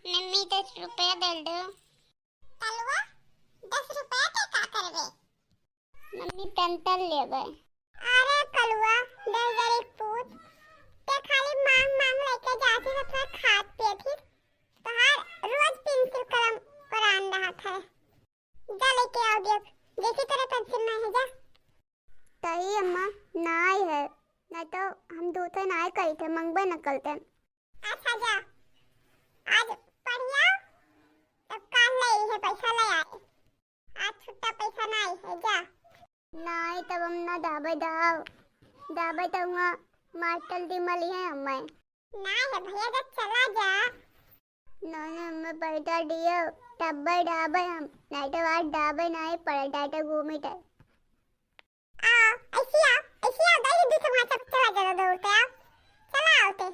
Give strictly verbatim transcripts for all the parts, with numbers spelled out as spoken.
मम्मी, दस रुपया दे दो। कलुआ, दस रुपया के का करबे? मम्मी, पेंसिल लेबे। अरे कलुआ, दरिद्र पूत, ते खाली मांग मांग लेके जाती है, अपना खात पियत ही। तोहार रोज पेंसिल कलम परान रहत है। जा लेके आओ, देख, देखी तेरे पेंसिल ना है, जा। ताई अम्मा, नाई है, नहीं तो हम दूसरे नाई कही थे, मंगबे न करते। अच्छा जा, आज पढ़िया, तब काल ले है पैसा ले आए। आज छुट्टा पैसा नाई है, जा। नाई तब हम ना दाबे दाव, दाबे तो हुआ मास्टर दी मली है हमें। नाई है भैया, जा चला जा। ना ना, हमें पैसा दियो, तब दाबे हम, नहीं तो आज दाबे नाई पड़े, डाटे घूमी थे। आओ, ऐसी आओ, ऐसी आओ, दही दूध हमारे सब चला जाता दौड़ते आओ। चला आओ ते,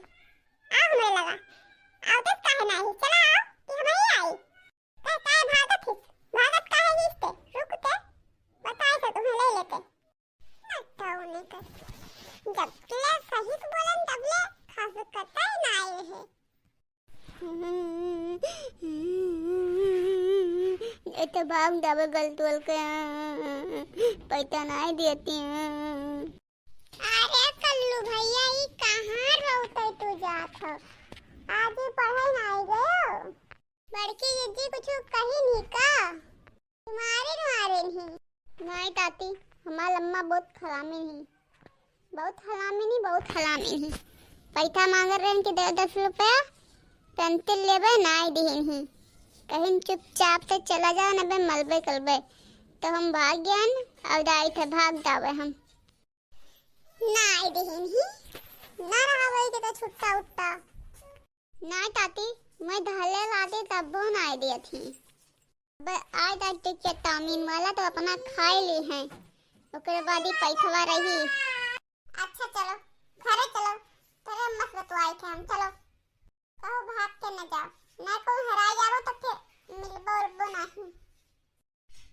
आओ हमरे लगा। आओ ते काहे नाही, चला आओ कि हमही आई। ते काहे भागत हिस? भागत काहे हिस ते? रुक ते, बताए से तुम्हें ले लेते। नट्टा उन्हें कर। जब ले सही से बोलन तब ले खास कतई ना आए है। ए तो भाग जाबे गलतुअल के, पैसा नाई देती। अरे कल्लू भैया, ई कहाँ रोते तू जात हो? आज ही पढ़े नाई गयो? बड़की जिज्जी कुछ कही नहीं का? तुम्हारे मारे नहीं। नाई ताती, हमार अम्मा बहुत खरामी नहीं। बहुत हलामी नहीं, बहुत हलामी नहीं। पैसा मांग रहे हैं कि दे दस रुपया, पेंसिल लेबे, नाई दिहिन ही। कहिन चुपचाप से चला जाओ, नबे मलबे कलबे। तो हम भाग गयन, अब जाई थे भाग जावे हम। नाई दिहिन ही, ना रहा वही के तो छुट्टा उट्टा। नाई ताती, मैं धले लाती तब्बो नाई दियत ही। अब आज तक के चेतावनी मला तो अपना खाए ली है, ओकरे बाद ही पैसवा रही। अच्छा चलो, घरे चलो, तेरे मत बतवाई थे हम, चलो। कहो भाग के न जाओ, ना कोई हराई जाओ तो फिर मिलबो उलबो नहीं।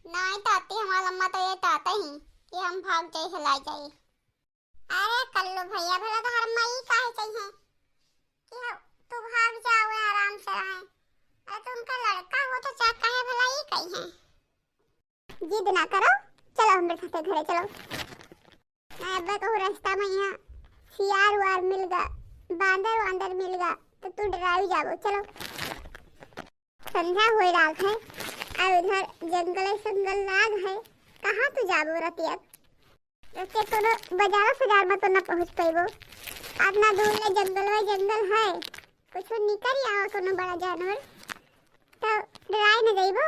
नाई ताती, हमार अम्मा तो ये चाहते ही कि हम भाग जाए, हिलाई जाए। अरे कल्लू भैया, भला तोहर माई काहे चाहिए कि हम, तू भाग जाओ, आराम से रहें? अरे तो उनका लड़का हो तो चाह काहे भला ई कही है? जिद ना करो, चलो हमरे साथे घरे चलो। अब कहूँ रास्ता में यहाँ सियार उआर मिल गा, बांदर वांदर मिल गा, तो तू डराई जाबो। चलो। संझा होए लाग है, और उधर जंगल संगल लाग है, कहाँ तू जाबो रतिया? रतिया कोनो बाजारो सजार में तो ना पहुँच पैबो, अतना दूर ले जंगल में जंगल है, कुछ निकल आवा कोनो बड़ा जानवर, तो डराई न जइबो।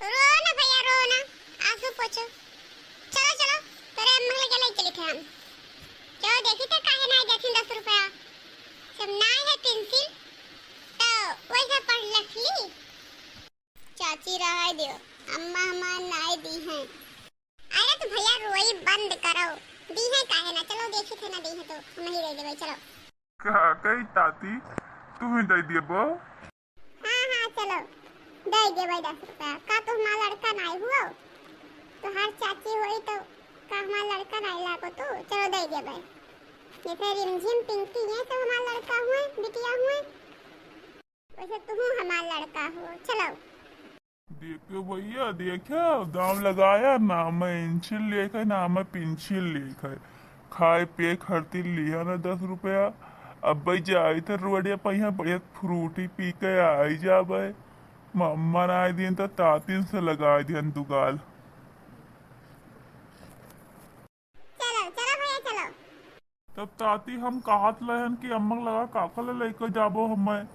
रो ना भैया, रो ना, आंसू पोछो। चलो, चलो, तोरे अम्मा के लगे चली थे हम। चलो, देखी थे काहे ना देथिन दस रुपया। जब ना है पेंसिल, तो वैसा पढ़ लिख ली। चाची, रहाई दियो, अम्मा हमार नाई दी हैं। अरे तो भैया, रोई बंद करो, दी है काहे ना। चलो, देखी थे ना दी है तो हम ही दे देबे, चलो। का कही ताती, तू ही दे देबो? हाँ, हाँ, चलो, दे देबै दस रुपया। का तू हमार लड़का नाई हुआ? तोहार चाची होई तो का हमार लड़का नाई लागो तू? चलो, दे देबै। जैसे रिमझिम पिंकी, ये सब हमार लड़का हुए, बिटिया हुए, वैसे तू हमार लड़का हो। चलो। देखो भैया, देखो, दाम लगाया ना, मैं इंचिल लेकर ना, मैं पिंचिल लेकर। खाए पिए खातिर लिया ना दस रुपया। अब भाई जाई तो रोडिया पहिया बढ़िया फ्रूटी पी के आई जाबे। मम्मा ना आए दिन तो तातिन से लगाए दिन दुगाल। चलो, चलो भैया, चलो। तब ताती हम कहत लहन कि अम्मा के लगा काका ले लेके जाबो हमें,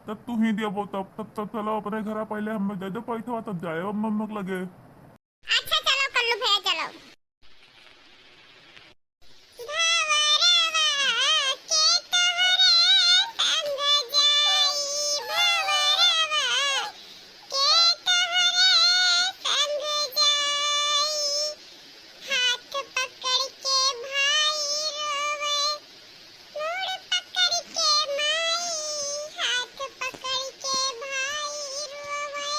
तब तू ही देबो तब, तब, तब चलो अपने घरा पहले हमें दे दो पैसा, तब जाए अम्मा, अम्मा के लगे। अच्छा चलो कल्लू भैया चलो। भंवरवा के तोहरे संग जाई, भंवरवा के तोहरे संग जाई। हाथ पकड़ के भाई रोवे, मूड़ पकड़ के माई, हाथ पकड़ के भाई रोवे,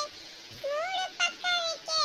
मूड़ पकड़ के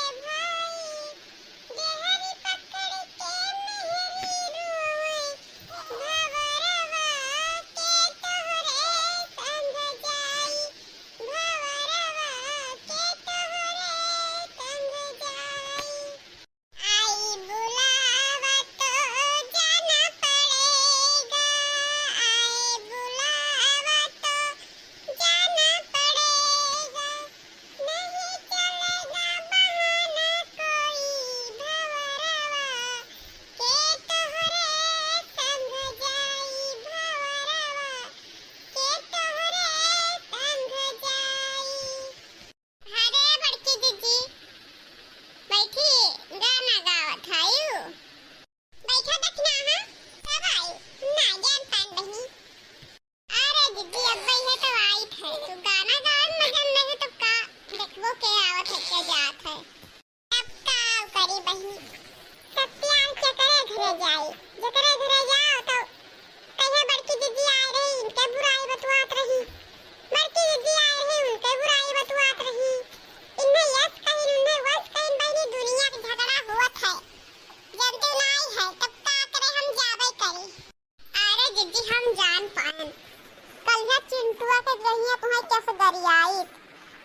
चिंटुआ के गहिया तुहैं केस गरियाइत,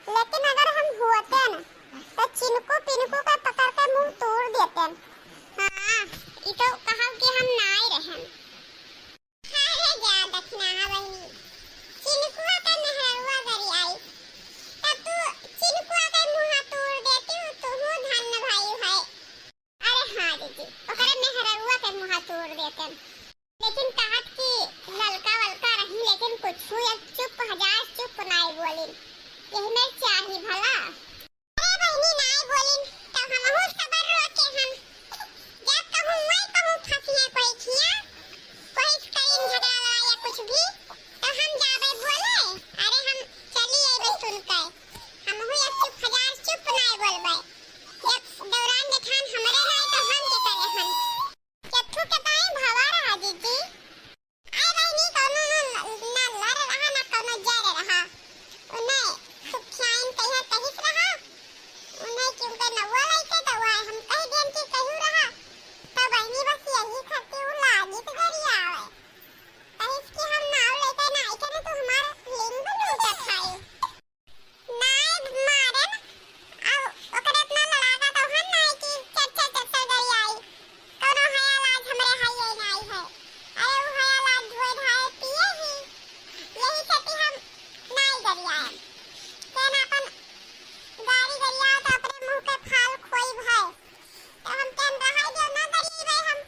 लेकिन अगर हम होतेन, तो चिनकू पिनकू के पकड़ के मुँह तोड़ देतेन। हाँ, ई तो कहब कि हम नाई रहेन। अरे जा दखिनहा बहिनी, चिनकुआ के मेहररुआ गरियाई, तब तू चिनकुआ के मुँहा तोड़ देतिउ, तुहू धन्य भइउ है। अरे हाँ दीदी, ओकरे मेहररुआ के मुँहा तोड़ देतेन। लेकिन कहत कि ललका वलका रही, लेकिन कुछू एक चुप हजार चुप नाई बोलिन। यही में चाही भला। अरे बहिनी, नाई बोलिन, तब हमहू सबर रोके हन। जब कहूँ वही कहूँ फंसिया कोई खिया, कोई करीन झगड़ा लड़ा या कुछ भी, तो हम जाबे बोले, अरे हम चली अइबे सुन के। हमहू एक चुप हजार चुप नाई बोलबे। जब दौरान जेठान हमरे नाई तो हम के करे हन। केथू के ताई भवा रहा दीदी। आय बहिनी, कौनो न, न लर रहा, न कौनो जर रहा। उन्हें सुखियाइन कहिया कहिस रहा। उन्हें क्योंकि नौवा लइके तो वह हम कह देन कि कहू रहा। तो बहिनी बस यही खातिर उ लागित गरियावे। कहिस कि हम नाव लइके ना आइके ना तू हमार लिंग लूटत है। नाई मारेन, अब ओकरे इतना लड़ाका तो हन नाई कि चट चट चट चट गरियाई। कौनो हया लाज हमरे हइये नाई है। अरे उ हया लाज धोए धाए पिए ही, यही खातिर हम नाई गरियाएन। केन आपन गारी गरियाओ तो अपने मुँह के फाल खोइब है। तो हम केन रहाई देव ना गरियाई हम।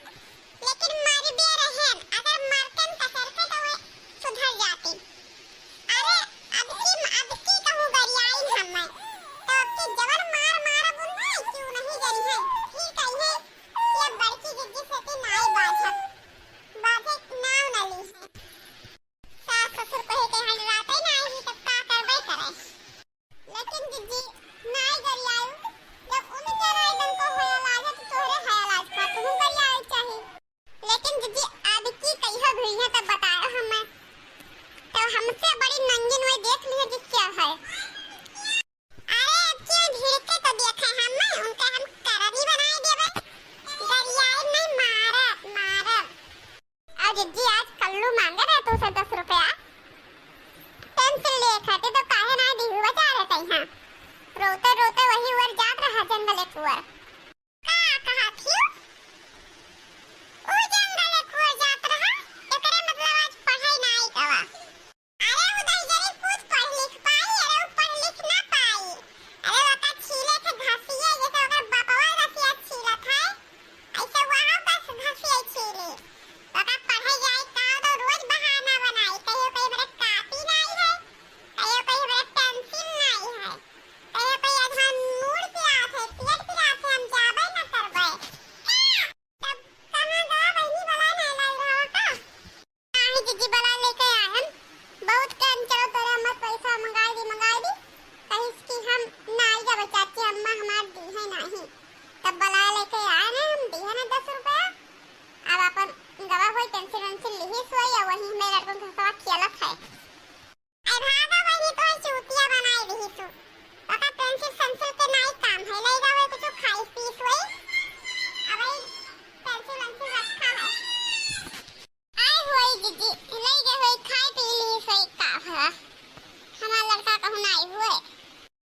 लेकिन मरबे रहेन, अगर मरतेन कसर के तो वह सुधर जाती। अरे, अब की, अब की कहूँ गरियाई हमें, तो अब की जवन मार मारब उन्हें, क्यों नहीं गरिहैं, फिर कहिहैं, ये बड़की जिज्जी से कि नाई बाझब, बाझे नाव न ली है। सास ससुर कहे के हंडराते नाई ही, तब का करबे करे। लेकिन जिज्जी, नाई गरियायु, जब उनके राय दन को हया लाज है, तो तोहरे हया लाज का तुहूँ गरियाए चाही। लेकिन जिज्जी, अब की कहियो भिड़िया तब बतायो हमें, तो हमसे बड़ी नंगिन वही देख लियो कि क्या है। अरे, अब की भिड़ के तो देखे हम, उनका हम करनी बनाए देबे, गरियाए नहीं, मारब, मारब। अरे जिज्जी, आज कल्लू मांगे रहे तू से दस रुपया पेंसिल लिए खातिर, तो काहे ना दिहु बचा रहे तैहा। रोते रोते वही ओर जात रहा, जंगल एक ओर। का कहा थी? उ जंगल एक ओर जात रहा, एकरे मतलब आज पढ़ाई ना आई गवा। अरे उ दहिजरी पूत पढ़ लिख पाई, अरे उ पढ़ लिख ना पाई। अरे ओका छीले के घसिए, जैसे ओकर बपवा रसिया छीलत है, ऐसे वहाँ बस घसिए छीले। ओका पढ़े जाए का तो रोज बहाना बनाई, कहियो कहीं मेरे कापी नाई है, कहियो कहीं मेरे पेंसिल नाई है, कहियो कहीं अधान मूड़ पिरात है, पेट पिरात है, हम जाबे ना करबे। तब कहाँ गा बहिनी बला नहीं लाई रहा का? नाही जिज्जी, बला लेके आयन। बहुत कहन चलो तोरे अम्मा पैसा मंगाई दी, मंगाई दी। कहिस कि हम नाई जाबे चाची, अम्मा हमार दी है नाही। तब बला लेके आयन हम, दी है ना दस रुपया। अब अपन गवा होई, पेंसिल वेंसिल लिहिस होई, या वही में लड़कन के हंसवा खेलत है। ए भागा बहिनी, तोहे चूतिया बनाए दिहिसु। ओका पेंसिल सेंसिल के नाई काम है, लई जावे कुछ खाई पीस होई। अबई पेंसिल वेंसिल रखा है। आए होई जिज्जी, लई गए होई, खाए पी ली सोई का भला। हमार लड़का कहूँ नाई हुए।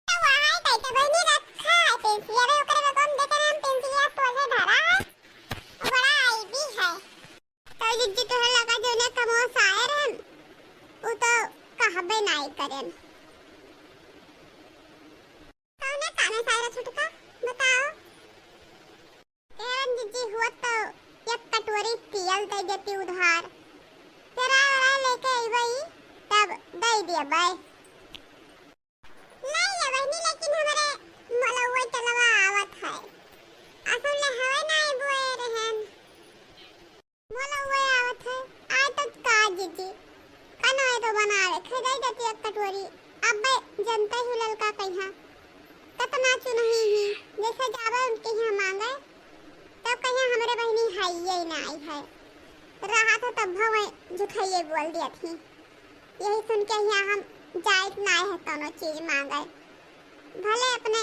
तो वहाँ कही तो बहिनी रखा है पेंसिल, अबे ओकरे में कौन देखे हम पेंसिल या सोझे धरा है। बड़ा आईबी है। तो जिज्जी तोहरे लगा जोने कमवा से आए रहन, उ तो कहबे नाई करेन। कौने कामे से आए रहे छोटका, बताओ। कहन जिज्जी हुआ तो एक कटोरी पियल दे देती उधार। जरा वरा लेके अइबई, तब दे दियबे। नहीं ये बहिनी, लेकिन हमरे मोलौवे चलवा आवत है। असल ले हवे ना आए बुए रहन। मोलौवे आवत है, आए तो का जिज्जी? कनो ए तो बना रखे, दे देती एक कटोरी। अबे जनते ही ललका कहिया। कतना चुनही ही, जैसे जावे उनके यहाँ मांगे, तो कहिया हमरे बहिनी हाइये ना आई है। रहा था तब भवे झुठाइये बोल दिया थी। यही सुन के हियाँ हम जाइत नाय है कौनो चीज मांगे। भले अपने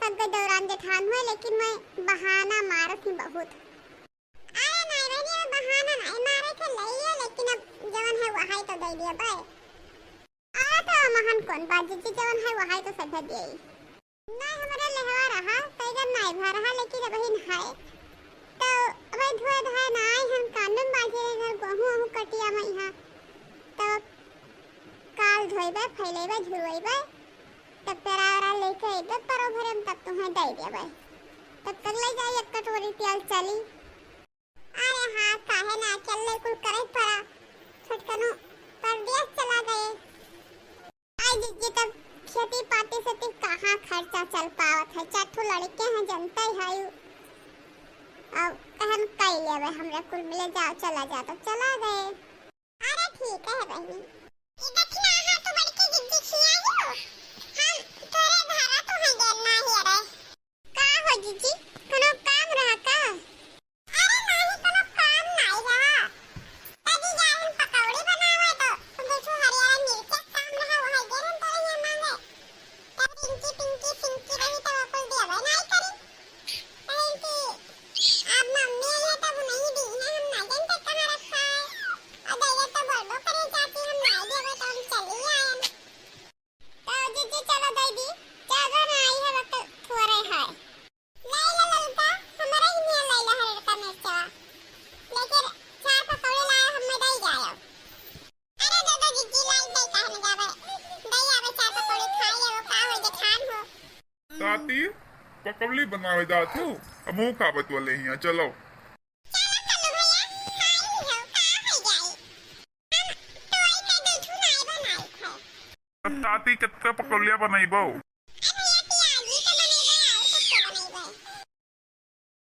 सग्गे दौरान जेठान हुए, लेकिन मैं बहाना मारत ही बहुत। अरे नाय बहिनी, अब बहाना नाय मारे के लइए, लेकिन अब जवन है वहाई तो दे दिया बे। बाजी जी जवन है, वहाई तो सभे दिए। नहीं, हमरे लेहवा रहा, तैगर नाई भा रहा, लेकिन अबहिन है। तो अबे धोए धाए ना आई, हम कांदन बाजे रहे घर, गोहूँ ओहूँ कटिया मइहा। तो काल धोइबे, फैलेबे, झुरवइबे, तब पेरा वेरा लेके अइबे, परो भरे में तब तुम्हें दे देबे। तब तक ले जाई एक कटोरी तेल चली। अरे हाँ, काहे ना, चल ले कुल करे पड़ा। छोटकनो परदेस चला गए। आई जीजी, तब खेती पाती से ती कहाँ खर्चा चल पावत है? चार ठो लड़के हैं, जनते है। अब कहन कई लेवे, हमरा कुल मिले जाओ, चला जा, तो चला गए। अरे ठीक है बहिनी। ई दक्षिणा हाँ तू बड़की जीजी खियाइयो, हम तोरे घरा तो है गए ना ही। अरे का हो जीजी, कोनो काम रहा का? अरे नाही, कोनो काम नाही रहा। दादी जान पकौड़ी बनावे तो कुछ हरियर मिर्चा काम रहा, वही दे हम तोरे यहाँ मांगे। तब पिंकी, पिंकी, पिंकी रही तो वो कुल देवे नाही करी। कहीं कि अब मम्मी आई है तब नहीं दी है, हम ना जानते कहाँ रखा है। और दैया तो बोलबो करे चाची हम नहीं देवे तो हम चली आए। तो जीजी चलो दे दी, ज्यादा ना आई है, वक्त थोड़े है। लाई ला ललका, हमारा ही निया लाई ला हरियर का मिर्चवा। लेकिन चार पकौड़े लाए, हम में दई जायो। अरे दे दो जीजी, लाई दे काहे न जावे? दई आवे चार पकौड़े खाई, वो का हो जे खान हो। ताती, पकौड़ी बनावे जात हो, अब मुँह का बतवले हिया, चलो। चलो कल्लू भैया, खाई हो, का हो जाई? हम तोई के दू ठू नाई बनाई है। अब ताती कितना पकौड़िया बनइबो?